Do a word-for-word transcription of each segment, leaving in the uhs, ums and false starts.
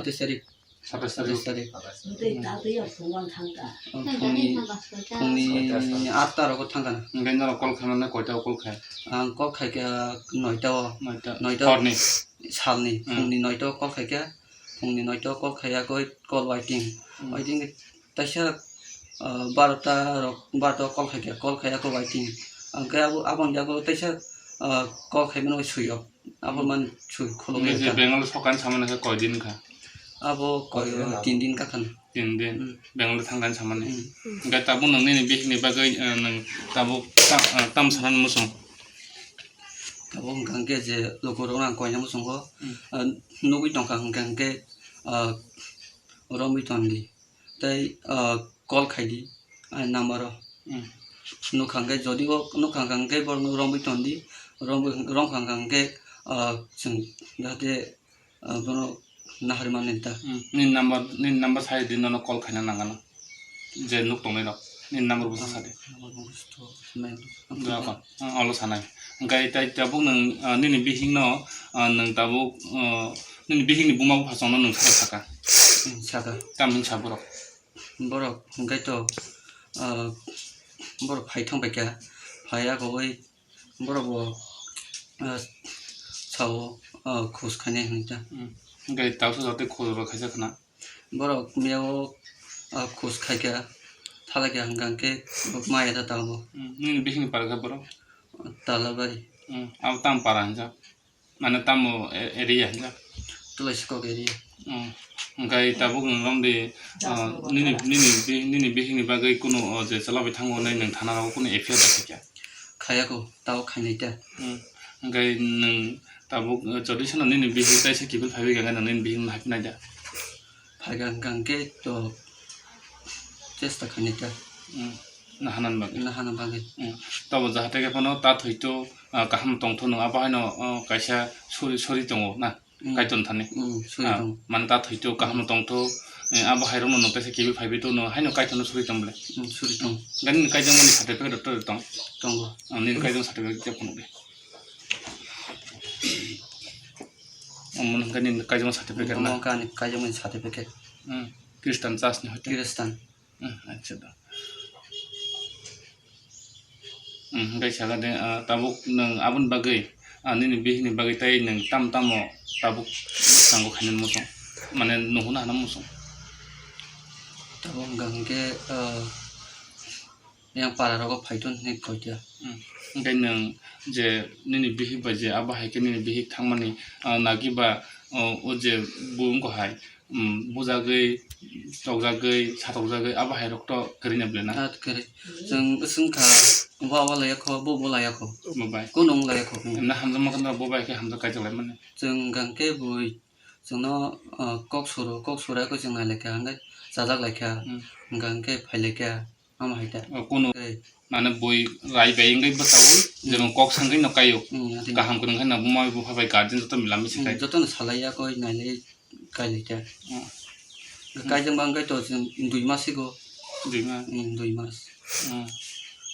Satais tarik. Satais tarik. Satais tarik. Tei ta tei ang phungo ang thang ta. Ang phungni, phungni atta rogo thang kana. Hingke norok call khaimani koita o call khai? Ang call khaikha noita o. Noita. Noita. Horni? Salni. Hmm. Phungni noita o call khaikha. Phungni noita o call khaiya koi call waiting. Hmm. Waiting taisa, ah, barota rok, barota o call khaikha. Call khaiya koi waiting. Hingke abo, aboni yago taisa, ah, call khaimani suyo. Abo man sui khuluk Nini je kha. Bengal sokan samani khe koi din kha? Abo koi, tin din kha khan. Tin din. Hmm. Bengal thangkhan samani. Hmm. Hingke tabuk nwng nini bihikni bagwi, eh, nwng tabuk ta-, eh, tam sanani muchung? Tabuk hwnkha hwnkhe je lukurokno ang koina muchungo, Hmm. eh, nugwi tongkha hwnkha hwnkhe, eh, romwi tondi. Tei, ah, call khaidi, ani number o. Hmm. Nukha hwnkhe, jodi o nukha hwnkhe borokno romwi tondi, romwi, romkha hwnkhe, ah, chwng jahate, ah, bono naharmani ta. Hmm. Nini number, nini number sai di, nono call khaina nangano. Je nuk tongnai rok, nini number busa sadi. Number busa to, Jaka, ang olo sanai. Hingke tai tabuk nwng, ah, nini bihikno, ah, nwng tabuk, ah, nini bihikni buma buphasongno nwng saka saka. Hmm, saka. Tamo hwnsa borok? Borok hingke to, ah, borok phai thang paikha. Phai ako oi borok bo, ah, sao, ah, khus khainai hinui ta. Hmm. Hingke tausa jatwi khus rok khaisa khna? Borok miyao, ah, khus khaikha, thalaikha hwnkha hwnkhe maya ta tongo. Hmm, nini bihikni para khe borok? Talabari. Hmm, abo tamo para hinjak? Mane tamo a-, area hinjak? Tulaisikok area. Hmm, hwnkhe tabuk nwng romdi, ah, nini, nini bi-, nini bihikni bagwi kunu, oh, je chwla bai thango hwnwi nwng thana rogo kunu F I R da khaikha? Khayako, tao khainai ta. Hmm, hwnkhe nwng Tabuk, eh, jodi sano nini bihik taisa kiphil phaiwi kha, nini bihik no hapinai da? Phaikha hwnkha hwnkhe to chesta khainai ta. Hmm. Nahana bagwi. Nahana bagwi. Hmm. Tabo jahate khe phano ta thwito, ah, kaham tongthono, abo haino, oh, kaisa sori, sori tongo na? Hmm. Kaitor thani. Hmm, sori tongo. Ah, mane ta thwito, kaham tongtho, eh, abo hairokno nwng taisa kiphil phaiwi to, nwng haino Kaitorno sori tong bole? Hmm, sori tong. Gani ni kaijakmani certificate rok to tong? Tongo. Ah, nini kaijak certificate tei phunuk di. Omo hwnka nini kaijak certificate na? Omo hwnka ani kaijak certificate. Hmm. Christian church ni hoite? Christian. Hmm, acha da. Hmm, hwnkhe saka de, ah, tabuk nwng aboni bagwi, ah, nini bihikni bagwi tei nwng tam tamo tabuk bwskango khainani muchung? Mane nuhuna hana muchung? Tabuk hwnkha hwnkhe, ah, yang para rogo phaiton hinwi koiya. Hmm. Hwnkhe nwng je nini bihik bai je abo hai khe nini bihik thangmani, ah, naki ba, oh, o je bumung ko hai, hmm, bujagwi, tokjagwi, satokjagwi abo hai rok to kwrwi na bwle na? Ah, kwrwi. Chwng swngkha, bo abo laiya kho, bo bo laiya kho. Bo bai. Kunu wng laiya kho. Hmm. Na hamjakma khe bo bai khe hamjak kaijaklai mani. Chwng hwnkha hwnkhe bui chwngno, ah, kok suru, kok sura khe chwng nai laikha, hwnkhe chajak laikha, Hmm. hwnkha hwnkhe phai laikha. Amo hai ta. O, kunu Tei. Mane bui rai bai wngwi bwchaui, Hmm. jemon kok sangwi no kaio. Hmm, ati. Kaham kwrwng khe no buma bupha bai guardian joto milamwi se Hmm, kai. Jotono salai ya koi nailai kailai ta. Hmm. Kaijak bang kai to chwng dui mas sigo. Dui mas? Hmm, dui mas. Hmm.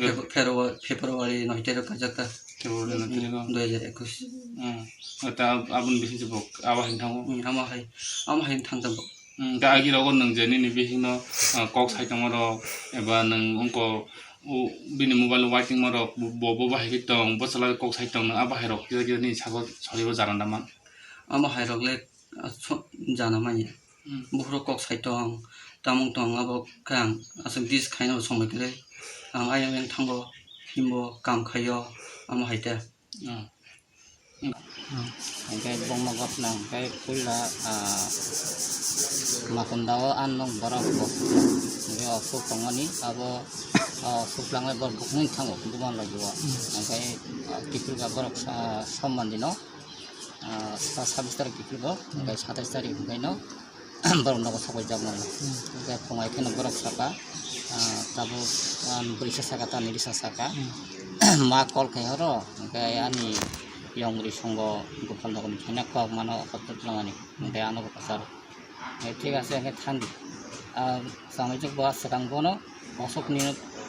Feb-, February, February noi tarik kaijak ta. February noi tarik o. Hmm, dui hajar ekus. Hmm. Ata aboni bising se bo abo hai thango. Hmm, amo hai, amo hai thang ta bo. Hmm, da agi rogo nwng je nini bihikno, ah, kok sai tongma rok, eba nwng wngko, o, bini mobile o waiting ma rok, bo, bo, bo bahai khe tong, bo chwla kok sai tong, nwng a bahai rok kisa kisa nini sago soribo jana da man? Amo hai rok le, ah, so-, jana manya. Hmm. Buphuru kok sai tong, tamung tong, abo khe ang aswk dis khaino somoi kwrwi. Ang ayang yang thango, himbo, kam khaio, amo hai ta. Hmm. Hwnkhe bongma gotna hwnkhe puila, ah, Makunda o ang nok borok bo. Hwnkhe o suk tongmani abo, ah, suk langnai borok bukhuk nini thango, buman logio. Hmm. Hwnkhe, ah, kiphilka borok sa-, somban dino, ah, sa-, sabis tarik kiphilgo, hwnkhe satais tarik hwnkhe no. Borok nogo sokoi jak mano. Hmm. Hingke phungai kheno borok saka, ah, tabuk, ah, bwrwi sa saka, tamni risa saka. Hmm. Ma call khai horo, hingke ani yong ri songo Gopal nogor ni khaina kok mano hotel twlangani. Hingke ano bo kwcharo. Eh, thik ase, hingke thandi. Ah, samajik bo swkang bono bosokni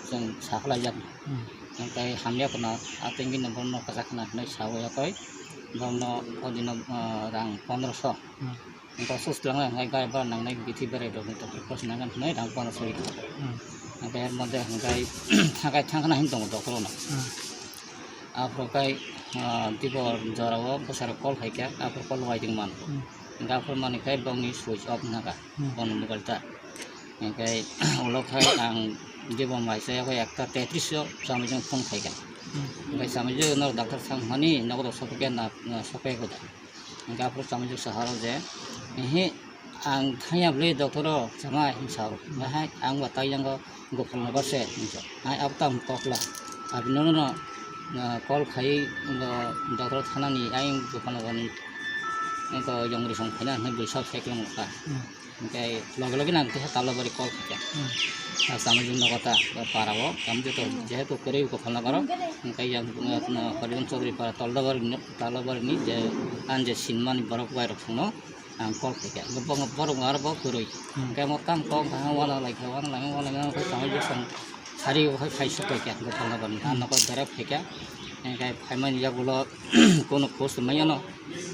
chwng sakhlai jak. Hmm. Hingke hamya kono, ah, tengkino bono kwchak khna hinwi sawi yakoi. Bono odino, ah, rang pondroso. Hmm. Hwnkhe sus twlang hwnkhe gari bhara nangnai bithi berai rok hwnkhe doctor kos nangnai hwnwi rang pono sori kha. Hmm. Hwnkhe er moddhe hwnkhe thakai thangkhana hin tongo doctor no. Hmm. Aphuru khai, ah, dibor jorao bwsarok call khai kha, aphuru call waiding man. Hmm. Hwnkhe aphuru manwi khai bongni switch off wngkha Hmm. phone mobile ta. Hwnkhe ulo khai ang dibor mai chaya khai ekta tetris o chamwijwng phone khai kha. Hmm. Hwnkhe chamwijwng no doctor thang hwnmani nogo rok sokhe na, na sokhe hoda. Hingke aphuru chamwijwk saharo je, "Ehe, ang thangya bwle doctor o, chamai," hinwi sao. Bahai ang bo taiyango Gopal Nagar se hinwi sao. Hai abo tamo kokla. Abini ulo no, ah, call khai, bo doctor thanani ayang Gopal Nagar ni, eko yong risong phaina hinwi bwsa pheklong kha. Hmm. Hingke loge loge nang teha Talabari call khaikha. Hmm. Ah, chamwijwk nogo ta, para o, chamwijwk to jehetu kwrwi Gopal Nagar o, hingke yang, ah, Harijan Chaudhary para Talabari ni, Talabari ni je, ang je sinmani borok bai rok phano, ang call khaikha. Bo, bo, borok aro bo kwrwi. Hmm. Hingke mo tang kok, ha, wana laikha, wana laikha, wana laikha, hingke chamwijwk song sari o hai phai sok laikha, Gopal Nagar ni. Hmm. Ang nogo direct khaikha. Hingke phaimani yagulo, kono post maya no.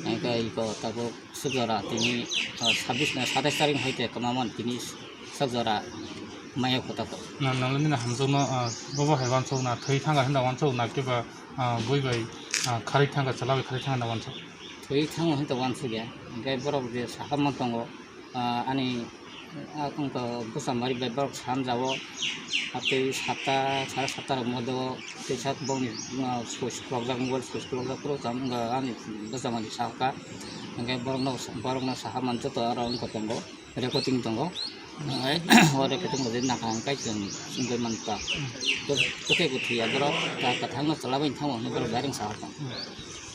Hingke iko tabuk Suk jora tini, ah, sabis na satais tarik hai te kwmaman tini suk jora maya kota ko. Na, nang nini hamjwkno, ah, bobo hai wansuk na thwi thanga hinda wansuk na kiba, ah, bui bai, ah, kharwi thanga chwla bai kharwi thanga hinda wansuk. Thwi thango hinta wansuk ya. Hingke borok je sakha man tongo, ah, ani, ah, wngkha bwsa mari bai borok sanjao. Atwi satta, sare satta rok modo tei sak bongni, ah, switch khulokjak, mobile switch khulokjak phuru tamo wngkha ani bwsa mari sakha. Hingke borokno, borokno sakha man joto aro wngkha tongo. Recording tongo. Ai, o recording bo nakha hwn kai chwng wngwi mankha. Kwtwi kwthwi ya borok ta kwthangno chwla bai thango hwnwi borok direct sa tong.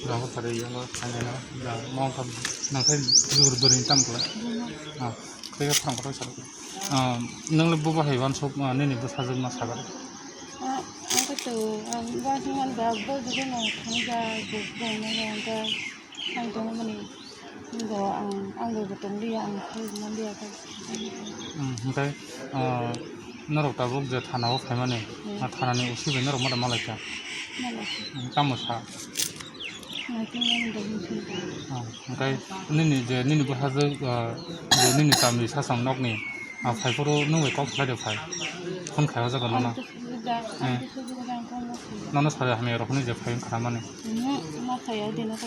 Rabo kwrwi yango thangnai no da mong kha nang khai jubur bwrwi tam kla. Ah, tei phang kotor sa. Ah, nang le bobo hai wansuk, ah, nini bwsajwk ma sabar. Ah, ang khe to, ang ba sing man ba bo jodi nang thang ja bo bo nang ang ka. Ang tongmani, bo ang, ang bo tong liya, ang khai man liya khai. Hmm, hingke, ah, norok tabuk je thana o phaimani, Hmm. ah, thanani O C bai norok mada malai kha? Malai kha. Hmm, tamo sa? Naikin mani bo hingke. Ah, hingke nini je, nini bwsajwk, ah, je nini tamni sasong nokni, Ah, phai phuru nung bai kok khlai de phai. Phone khai o jaga nono. Ang to subuda, ang Eh. to subuda, ang to subuda. Nono sari hamya rok hwnwi je phai wng kha mani. Mhm, ma phai o de no to.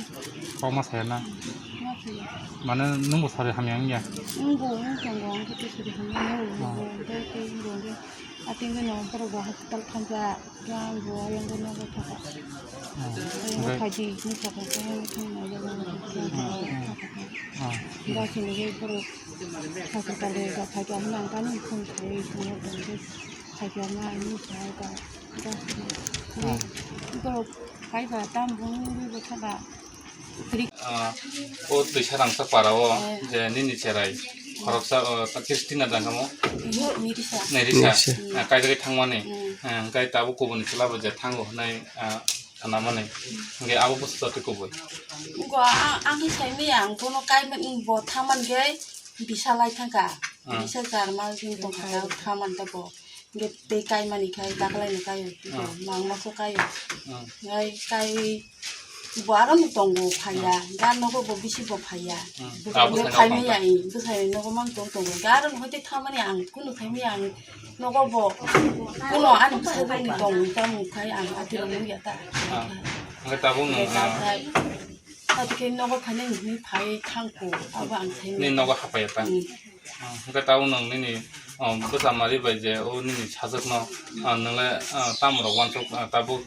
Kok ma saya na. Ma phai o. Mane nung bo sari hamya wng ya. Wng bo, wng tongo, ang to sari hamya wng Oh. bo, tei, tei wng bo, wng bo. Ating no borok bo hospital thang ja. Yang bo, yang bo, nogo thaka. Hmm. Yang bo Okay. Phaji, ni thaka, yang bo thang na, yang bo thang na, Hmm, hmm. Thaka. Hmm. Ba sini ge borok thaka kale ga phaji, ang nang kani phone khai, phone khai, khai ga ma, ni khai ga, ga sini. Hmm. Borok khai ba, tam bo, ni bo thaka. Ah, o twisa rangchak para o Eh. je nini cherai khoroksa, ah, Christina dang kamo? Ibu Nirisa. Nerisa. Nerisa. Ah, kaidagwi thangmani. Hmm. Ah, hingke tabuk kubuni chwla bo je thango hwnwi, ah, khanamani. Hingke abo bwswk jotoi kubui. Ngo ang, ang khe saimaya ang bono kaiman bo thaman khe bisa lai thangka. Ah. Bisa jarma jing tongkha thaman ta bo. Hingke tei kaimani khai daklaino kaio, tei Hmm. mangma khe kaio. Hmm. Ngai kai bo aro no tongo phaiya, Hmm. ga nogo bo bisi bo phaiya. Hmm. Bo Abo khe khai phaimaya, nogo. Bwsai nogo mang tong tongo. Ga aro no hoite thamani ang kunu khaimaya ang nogo bo kuno ani bwsai bo ni tong tamo khai ang atiro nungya ta. Ah. Hingke tabuk nung, Ga ah. khai. Ati khe nogo phainai hinwi phai thangkho, abo ang saimaya. Ni nogo hapaiya ta? Hmm. Ah, hingke tabuk nwng nini, ah, bwsa mari bai je o nini sajwkno, ah, nwng le, ah, tamo rok uansuk, ah, tabuk,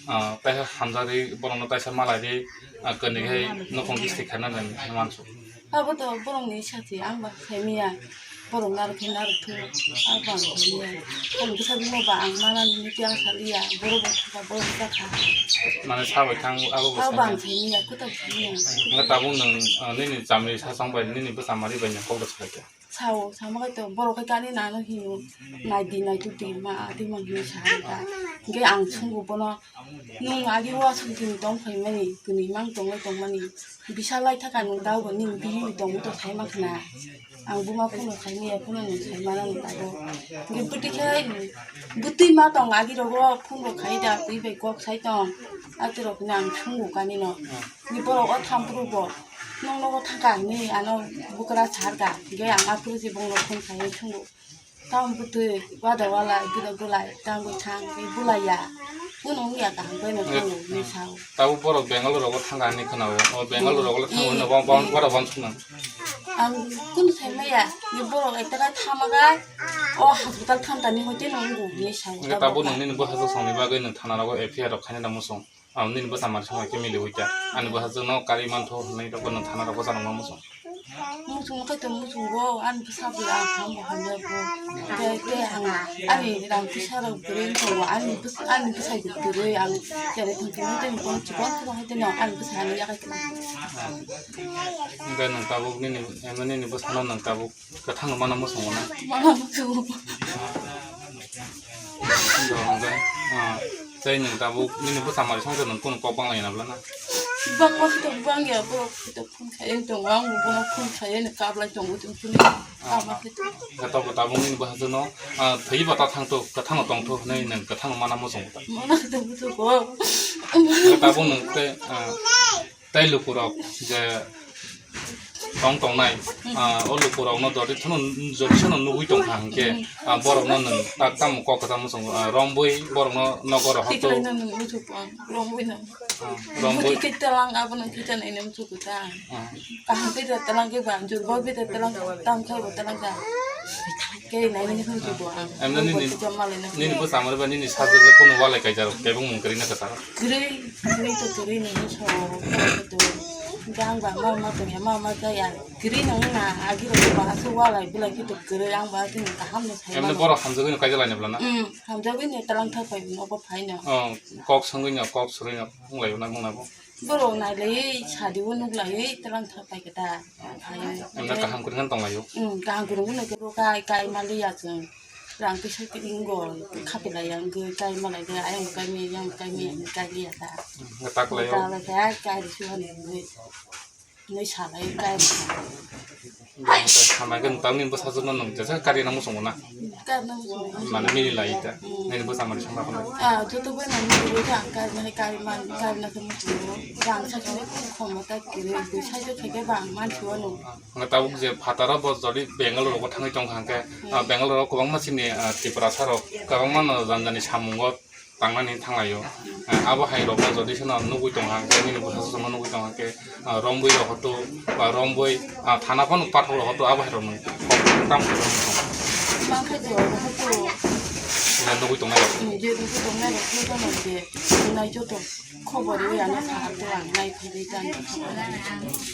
ah, taiha hamjak ri borokno taisa malai ri, ah, kwrwi hai nukhung district khaina nang uansuk. Abo to borokni sati ang ba khaimaya, borok narwk khe narwk thung, abo ang khaimaya. Ang bwsa bino ba ang manani niti ang saliya, borok bo thangkha, borok bo thangkha. Mane sabai thang abo bo Abo ang khaimaya. Khaimaya, kwtal khaimaya. Hingke tabuk nwng, ah, nini chamri sasong bai nini bwsa mari bai nwng kok da salai kha? Sao, sama khe to, borok khe kani nano hino, nai di, nai tuk di, ma, a, twi man hino sa, ta. Hingke ang sungo bono, nwng agi o aswk tini tong phaimani, tini mang tong lai tongmani, bisa lai thaka nwng da bo nini bihik ni tong to sai ma khna. Ang buma phone khai maya, phone nwng sai ma nang ta bo. Hingke bwtwi khe, bwtwi ma tong agi rogo phone rok khai da, twi bai kok sai tong. Ati rok nang sungo kani no. Ni borok o thampru bo. Nong nogo thangkha hinwi ano bwkra sarkha, hingke ang aphuru se bongno phone khlaiwi thwngo. Tamo bwtwi wada wala gila gulai tangwi thang tei bulaiya. Kuno wngya kaham bai no thango hinwi sao. Tabuk borok Bangalore rogo thangkha hinwi khwnao. O Bangalore rogo le thango hinwi bang bang bora bang swnam. Ang kuno sai maya, ni borok ekta ka thamaga o hospital thantani hoite no wngkha hinwi sao. Hingke tabuk nong nini bwsajwk songni bagwi nwng thana rogo F I R rok khaina da muchung. Ang nini bwsa mari songwi khe miliwi kha. Ani bwsajwkno karwi mantho hwnwi rokno thana rogo janokma muchung. Muchung khe to muchungo, ani bwsa bo ang hambo hamya bo. Tei, tei ang ani rang pisa rok kwrwi tongo, ani bwsa, ani bwsai bo kwrwi ang tere thang thang tei bong chibon thang hai tei no ani bwsa ani yakai kwrwi. Hingke nwng tabuk nini, nini bwsano nwng tabuk kwthang mana muchungo na? Mana muchungo. Hingke, ah, tei nwng tabuk nini bwsa mari songwi nwng kunu kok banglaina bwlana? Bangma khe to bangya, borok khe to phone khaiywi tongo, ang bo bono phone khaiywi kablai tongo tong phone. Ah. Bangma khe to. Hingke tabuk, tabuk nini bwsajwkno, ah, thwiwi bata thangthok, kwthangno tongthok hwnwi nwng kwthangno mana muchungo ta? Mana khe to muchungo. Hingke tabuk nwng tei, ah, tei lukurok je tong tongnai, ah, o lukurokno jodi sono, jodi sono nugwi tongkha hwnkhe, ah, borokno nwng tak tamo kok kwchangma swngo, ah, rombwi borokno nogo rohorto. Tikhlaino nwng muchukgo ang, rombwino. Ah, rombwi. Muchuk khe talang abono khe ta naina muchukgo ta. Ah. Kaham khe ta talang khe ba, jurbo khe ta talang, tam khe bo talang ta. Khe naina muchukgo ang. Emno nini, nini bwsa mari ba nini sajwk le kunu walai kaijak kebeng mung kwrwi na kwcharo. Kwrwi, kwrwi to kwrwi nini so, to jang ba ma ma to ya ma ma ta ya. Kwrwi nang na agi ro ba asu walai bulai khe to kwrwi ang ba tini kaham no sai. Emno mano. Borok hamjagwi no kaijak laina bwlana? Hmm, hamjagwi no talang thak pai no bo phai no. Oh, kok swngwi no, kok swrwi no, wng lai na mung na bo. Borok nai lai sadi o nuk lai talang thak pai khe ta. Phai. Emno kaham kwrwi no tong lai o. Hmm, kaham kwrwi no khe bo kai, kai ma li ya chwng. Rang kisa khe ingo khape lai ya wngwi kai ma lai khe ayang kai mi, yang kai mi, kai li ya ta. Hmm, tak lai o. Ta lai khe kai ri su han ni. Nui salai kai. Hamai khe nwng tamni bwsajwkno nwng jesa kari na muchungo na? Kari na muchungo. Mane mili lai ta. Nini bwsa mani songma khonai. Ah, joto bai nang mili bai ta kari na kari man kari na khe muchungo. Rang sa khe khoma ta kiri bui sai to khe ba man chuwa no. Nga tabuk je phataro bo jodi Bangalore rogo thangwi tong kha hwnkhe, ah, Bangalore rogo kwbangma chini, ah, Tiprasa rok kwbangma no jani jani samungo tangnani thanglaio. Eh, abo hai rokno jodi seno nugwi tong hang khe, nini bwsajwk songno nugwi tong hang khe, ah, rombwi rohoto, ba rombwi, ah, thana phano pathok rohoto, abo hai rokno kok tam khe rokno tong. Mang khe je rohoto. Ina nugwi tongnai rok. Hmm, je nugwi tongnai rok khe tamo je, nai joto khobor wi ano sahar to ang nai phai dai tang.